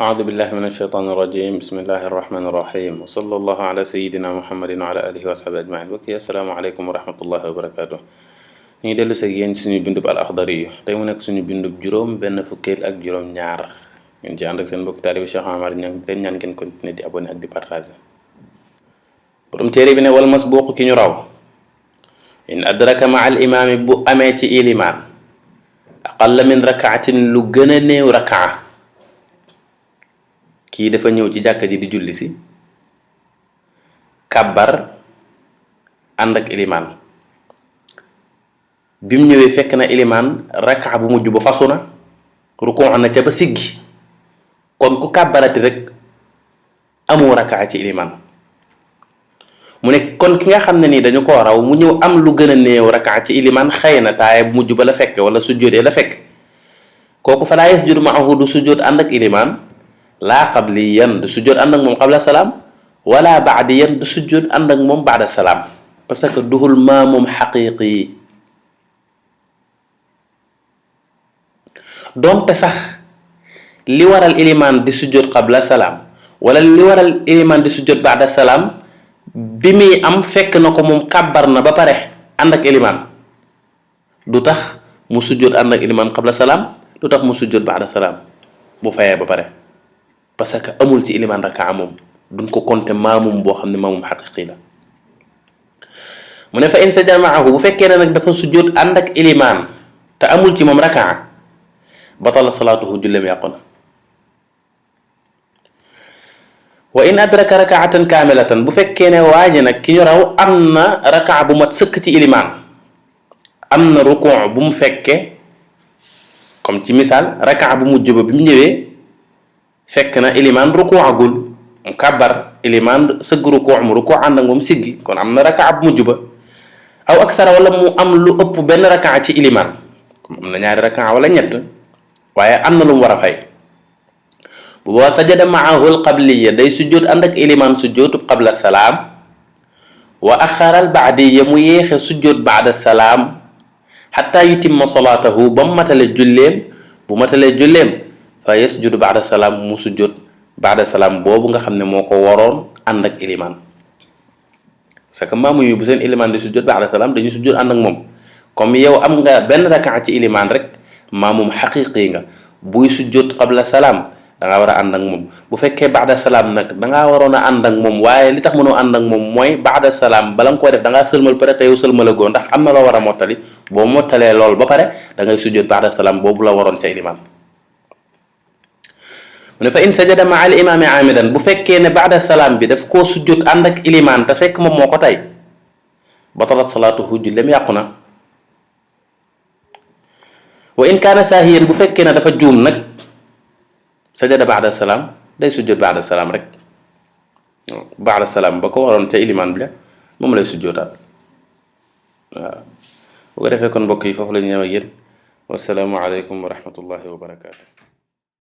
أعوذ بالله من الشيطان الرجيم بسم الله الرحمن الرحيم وصلى الله على سيدنا محمد وعلى آله وصحبه أجمعين بكي السلام عليكم ورحمة الله وبركاته ñi delu sa yeen suñu bindub al akhdari tay mu nek suñu bindub juroom ben fukkel ak juroom ñaar ñun ci and ak seen bokk talib Cheikh Amar ñang ten ñaan ngeen continuer di abonné ak di partager borom téré bi ne wal masbuq ki ñu raw in adraka ma al imam bu amé ci iliman aqall min rak'atin lu gëna neew rak'a ki dafa ñew ci jakka ji di julli ci kabbar and ak iliman bim ñewé fekk na iliman rak'a bu mujju ba fasuna ruku' na ca ba siggi kon ku kabbarati rek amu rak'a ci iliman mu ne kon ki nga xamne ni dañu ko raw mu ñew am lu gëna neew rak'a ci iliman xeyna taay bu mujju ba la fekk wala sujudé la fekk koku fa la yasjudu ma'ahu du sujud and ak iliman la qabliyan du sujud and ak mom qabla salam wala ba'diyan du sujud and ak mom ba'da salam parce que duhul mamum haqiqi donte sax li waral iliman di sujud qabla salam wala li waral iliman di sujud ba'da salam bimi am fekk nako mom kabbar na ba pare and ak iliman du tax mu sujud and ak iliman qabla salam du tax mu sujud ba'da salam bu fayé ba pare parce que amul ci iliman rak'a mom duñ ko compter mamum bo xamne mamum haqiqi la mune fa in sajama'ahu bu fekke nak dafa sujud and ak iliman ta amul ci mom rak'a batala salatuhu jullem yaquna wa in adraka rak'atan kamilatan bu fekke ne waji nak ki ñu raw amna rak'a bu mat seuk ci iliman amna ruku' bu mu fekke comme ci misal rak'a bu mujju ba bi mu ñewé fekk na iliman ruku'agul mu kabbar iliman seug ruku' mu ruku' and ak mom siggi kon amna rak'a bu mujju ba aw akthara wala mu am lu ëpp ben rak'a ci iliman comme amna ñaari rak'a wala ñett waye amna lu wara fay bu wa sajada ma'ahu al-qabliyya day sujud and ak iliman sujud qabla salam wa akhara al-ba'diyya mu yexe sujud ba'da salam hatta yutimma salatahu bam matale jullem bu matale jullem fa yasjudu ba'da salam mu sujud ba'da salam bobu nga xamne moko waron and ak iliman sa ka mamu yu bu sen iliman di sujud ba'da salam dañu sujud and ak mom comme yow am nga ben rak'a ci iliman rek mamum haqiqi nga buy sujud qabla salam da nga wara and ak mom bu fekke ba'da salam nak da nga warona and ak mom waye li tax mëno and ak mom moy ba'da salam balang ko def da nga selmal pare tay selmal go ndax amna lo wara motali bo motale lol ba pare da ngay sujud ba'da salam bobu la waron ci iliman mune fa in sajada ma'a al-imam 'amidan bu fekke ne ba'da salam bi daf ko sujud and ak iliman ta fekk mom moko tay batalat salatuhu jullem yaquna wa in kana sahiyan bu fekke na dafa joom nak sajada ba'da salam day sujud ba'da salam rek ba'da salam bako waron ca iliman bi mom lay sujudat bu ko defé kon mbokk yi fofu la ñëw ak yeen wassalamu alaykum wa rahmatullahi wa barakatuh